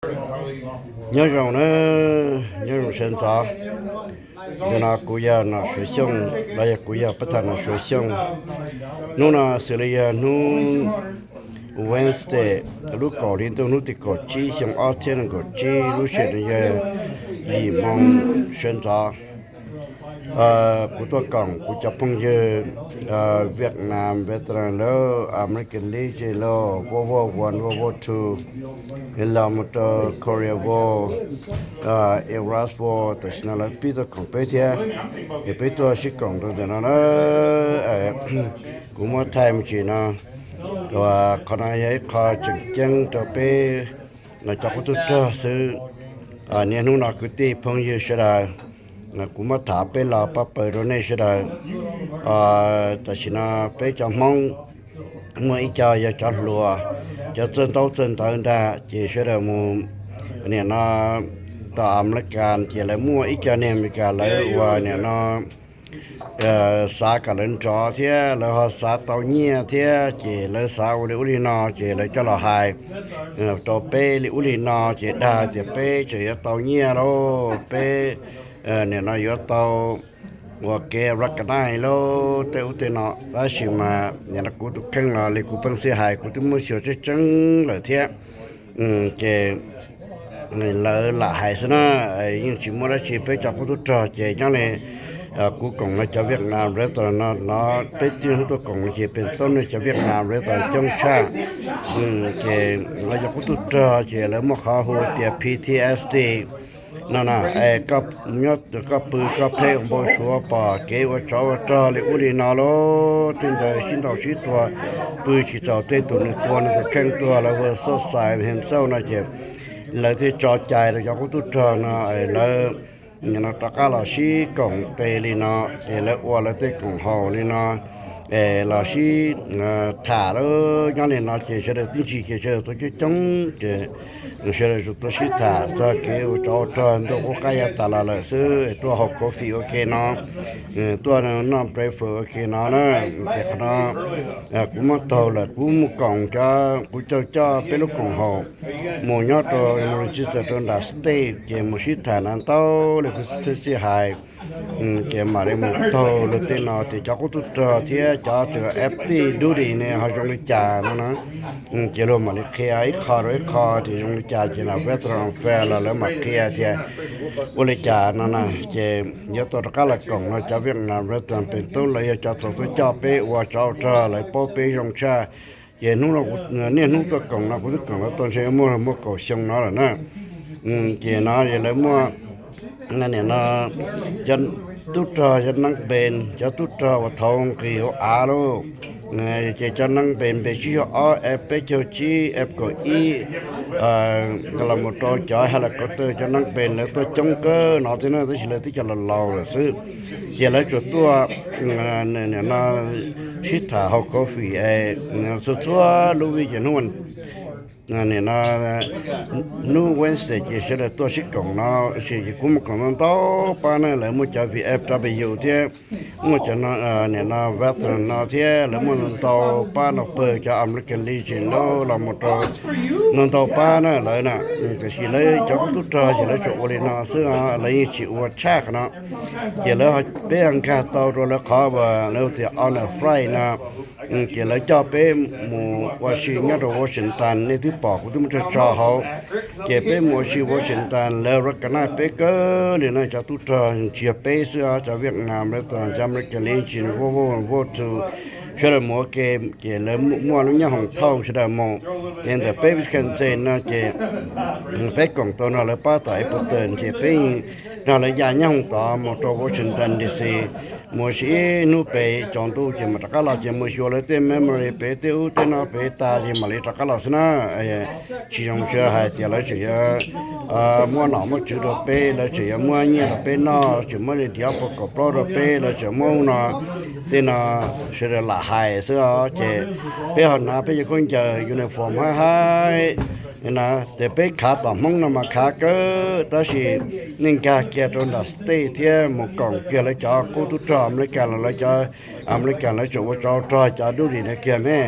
Nyob zoo na, nyob zoo sawv ntxov. Ntawm no kuv yog Nom Suav Xyooj, los yog kuv yog pab tham Nom Suav Xyooj. Hnub no xws li yog hnub Wednesday, lub kaum hli ntuj, hnub tim kaum tsib xyoo ob txhiab nees nkaum tsib, lub sij hawm no yog yim moo sawv ntxov. Kuv tuaj koom kuv cov phooj ywg Vietnam veteran lawm, American Legion lawm, World War One, World War Two, los mus rau Korea War, Iraq War, tam sim no lawv pib tuaj koom peb thiab. Es peb tuaj sib koom rau ntawm no na. Kuv muab thaij me ntsis no, qhov no yog ib qho tseem ceeb rau peb cov qub tub rog xwb. Niaj hnub no kwv tij phooj ywg sawv daws, kuv muab tham peb los pab paws rau nej sawv daws. Tam sim no peb cov Hmoob muaj ib co yog cov hluas, cov txawj ntaub txawj ntawv ntag, ces sawv daws mus, nim no, tom Amelikas ces lawv muaj ib co niag Amelikas lawv uas nim no xav kom lawv nrov thiab lawv ho xav tau nyiaj thiab, ces lawv xav ua li ub li no, ces lawv coj los hais rau peb li ub li no, ces dag tias peb tseem yuav tau nyiaj lauj, peb nim no yuav tau ua kev recognize lauj, tej ub tej no. Tab sis mas nim no kuv tus kheej los li kuv pheej xij hais, kuv twb muab xyuas tseeb tseeb lawm thiab. Ces lawv lam hais xwb na, yeej tsis muaj dab tsi. Peb cov qub tub rog ces nyob li kuv koom no cov Vietnam veteran no, no peb tib neeg tuaj koom no ces peb tau nej cov Vietnam veteran coob tshaj. Ces lawv cov qub tub rog ces lawv muaj qhov hu tias P T S D no na, es nyob koj pw koj pheej ua npau suav pom kev ua tsov ua rog li ub li no lauj, tej ntawd sib ntaus sib tua, pw tsis tau, tej tus nws tua nws tus kheej tuag, lawv hu suicide himself no ces lawv thiaj tso cai rau cov qub tub rog no, lawv nim no rov qab los sib koom tes li no, ces lawv ua lawv tej koom haum li no, es los sib tham lawm. Nyob li no ces sawv daws twb ntsis ces sawv daws tuaj coob coob, ces sawv daws tsuas tuaj sib tham txog kev ua tsov ua rog ntuj qub qab yav tas los lawm xwb, tuaj haus coffee ua ke no, tuaj noj breakfast ua ke no na. Ces qhov no kuv muab taug lawm, kuv mus koom cov, kuv coj coj peb lub koom haum mus nyob rau, mus register rau nram state, ces mus sib tham na ntau li kuv twb xij hais. Ces mam li mus taug luag tej no tias cov qub tub rog thiab cov tseem active duty ne ho zoo li cas no na. Ces luag mam li qhia ib qho rau ib qho tias zoo li cas, ces na Veteran Affairs los lawv mam qhia tias ua li cas no na. Ces yuav tau rov qab los koom no cov Vietnam veteran pem tub, lawv yog cov tau tuaj coj peb ua tsov ua rog, lawv paub peb zoo tshaj. Ces hnub no, niaj hnub tuaj koom no kuv twb koom los tau ntshe muaj muaj kaum xyoo no lawm na. Ces no lawv muaj, nim no, cov tub rog, cov neeb npe, cov tub rog uas thaum nqis hauv av lauj, ces cov neeb npe, npe tsib caug ob, F peb caug tsib, F kaum ib, los mus rau cov helicopter, cov neeb npe lawv tuaj coob kawg no thiab na, tab sis lawv twb cov laus laus lawm xwb. Ces lawv tsuas tuaj, nim no, sib tham haus coffee es txhua txhua lub vij ces hnub, nim no, hnub Wednesday ces sawv daws tuaj sib koom no, ces kuv mus koom ntau ntau pab na, lawv muaj cov V F W thiab muaj cov, nim no, veteran no thiab lawv muaj ntau ntau pab no pawg, cov American Legion lawv los mus rau ntau ntau pab na lawv na. Tiam sis lawv cov qub tub rog ces lawv tsuas ua li no xwb, lawv yeej tsis ua tshaj qhov no. Ces lawv, peb nkag tau rau lawv qhov uas lawv tias Honor Flight no, ces lawv coj peb mus ua si nyob rau Washington, nej twb pom kuv twb muab tso tso hauv. Ces peb mus ua si Washington, lawv recognize peb kawg li na, cov tub rog tsis yog peb xwb os, cov Vietnam, cov American Legion, World War Two, sawv daws mus ua ke, ces lawv muaj lub nyob hoos thauj sawv daws mus. Ces ntawm peb Wisconsin no ces peb koom tau nrog lawv pab tom Appleton, ces peb nrog lawv ya nyob hoos tod mus rau Washington D C, mus ua si ib hnub pem tsaus ntuj ces mam rov qab los, ces mus xyuas lawv tej memory pem tej ub tej no pem tas ces mam li rov qab los xwb na. Tsis zoo siab hais tias lawv tseem yuav muab nom muab tswv rau peb, lawv tseem yuav muab nyiaj rau peb noj, tseem muab li diav pua kaum plaub rau peb, lawv tseem muab ub no tej no, sawv daws lam hais xwb os. Ces peb ho hnav peb cov khaub ncaws uniform haib haib na, ces peb khav tom Hmoob no mas khav kawg, tab sis nej nkag kiag rau nram state thiab mus koom kiag lawv cov qub tub rog Amelikas los lawv cov Amelikas lawv tseem ua tsov rog cov duty no kiag ne.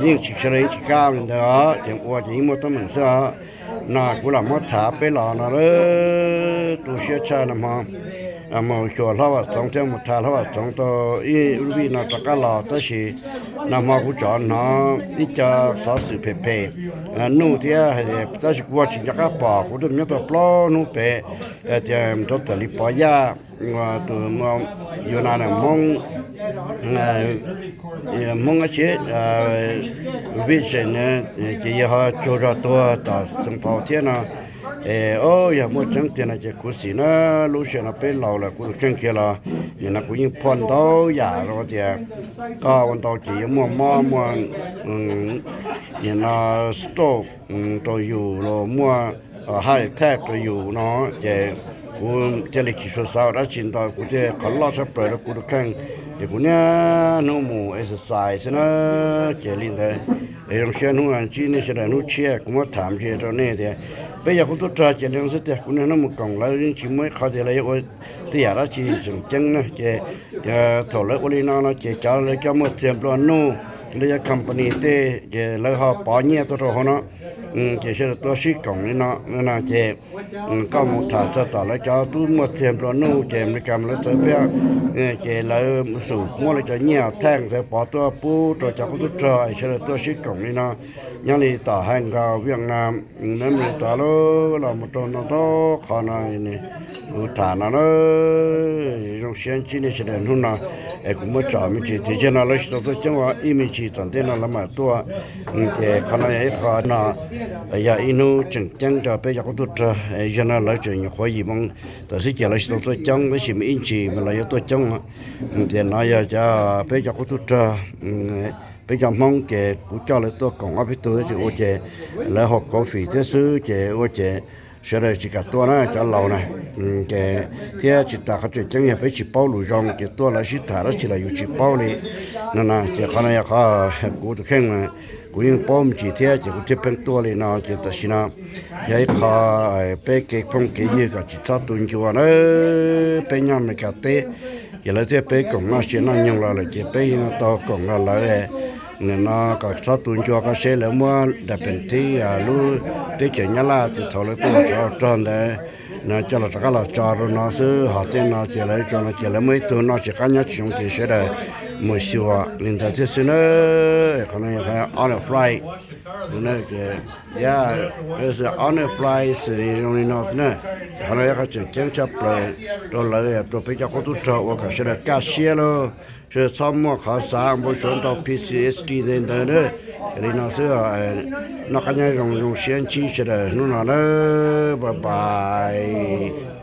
Yeej tsis sawv daws yeej tsis kam li ntawd os, ces ua ces yeej muaj teeb meem xwb os. No kuv lam muab tham peb los no, tu siab tshaj no hmo mus xyuas Hlob Vam Txoov thiab mus tham Hlob Vam Txoov tau ib lub vij no rov qab los, tab sis no hmo kuv tsom hnov ib co xov xwm phem phem nuj thiab, tab sis kuv tsis nco qab pom, kuv twb nyob tau plaub hnub pem tias rau tam li Pov Yaj tus, yus na na Hmoob, Hmoob ab tsi, Vision, ces yog ho tsaug zog tuag tom Xeev Phau thiab no. Es o, yog muaj tseeb tiag no ces khuv xim na, lub sij hawm no peb laus lawm kuv tus kheej kiag los nim no kuv yeej phuaj ntau yam rau tias koj ua ntau ces yuav muaj mob muaj nim no stroke rau yus los muaj heart attack rau yus no, ces kuv thiaj li tsis tshua xav ua dab tsi ntau, kuv thiaj qhov loj tshaj plaws rau kuv tus kheej ces kuv niaj hnub mus exercise xwb na. Ces li ntawd, es zoo siab hnub no ntsib nej sawv daws hnub tshiab kuv muab tham ntsis rau nej tias peb yog qub tub rog ces li no xwb tiag, kuv niaj hnub mus koom lawv yeej tsis muaj ib qho tias lawv yuav ua tej yam dab tsi tseem ceeb na. Ces thaum lawv ua li no no ces cov lawv cov muaj txiag nplua nuj, lawv cov company tej ces lawv ho pov nyiaj tuaj rau hauv no. Ces sawv daws tuaj sib koom li no no ces koj mus tham txog tom lawv cov tub muaj txiag nplua nuj ces Amelikas mas lawv txawv peb, ces lawv xub muab lawv cov nyiaj thaij ntawd pov tuaj pub rau cov qub tub rog es sawv daws tuaj sib koom li no. Nyob li tom Hais Nkaus, Viaj Nam, Amelikas los mus rau ntau ntau qhov no kuv tham no na. Zoo siab ntsib nej sawv daws hnub no es kuv muab tsom me ntsis, tiam sis no lawv tsis tau tuaj coob ua ib me ntsis, tom ntej no lawv mam tuaj. Ces qhov no yog ib qho no yog ib hnub tseem ceeb rau peb cov qub tub rog. Zaum no lawv tseem nyuam qhuav yim moo tawm xwb ces lawv tsis tau tuaj coob, tab sis muaj ib ntsis mas lawv yuav tuaj coob. Ces no yog cov peb cov qub tub rog, peb cov Hmoob ces kuv coj lawv tuaj koom ob peb tug tab sis ua ces lawv haus coffee thiab xwb ces ua ces sawv daws tsis kam tuaj na cov laus na. Ces thiab tsis tas qhov tseem ceeb yog peb tsis paub lus zoo ces tuaj lawv sib tham dab tsi los yus tsis paub li no na. Ces qhov no yog qhov kuv tus kheej mas kuv yeej paub me ntsis thiab ces kuv thiaj pheej tuaj li no. Ces tam sim no yog ib qho peb kev phooj kev ywg kom tsis txhob tu ncua na. Peb nyob Amelikas teb ces lawv thiab peb koom noj sia noj nyoog los lawm ces peb yeej tau koom los lawv no kom txhob tu ncua, koj seb lawv muab daim peem thib lub teb chaws Nyab Laj ces thaum lawv tuaj los tov rog ntawd no coj los rov qab los tso rau no xwb, ho tej no ces lawv tso no ces lawv muaj ib tug noj tsis qab nyob tsis zoo ces sawv daws mus xyuas li ntawd thiab xwb na. Qhov no yog on the fly, on the fly xwb zoo li no xwb na. Qhov no yog qhov tseem ceeb tshaj plaws rau lawv, rau peb cov qub tub rog ua kom sawv daws kaj siab lauj, sawv daws txhob muaj qhov xav npau suav ntau P T S D ntawd na. Li no xwb, noj qab nyob zoo, zoo siab ntsib sawv daws hnub no na. Bye bye.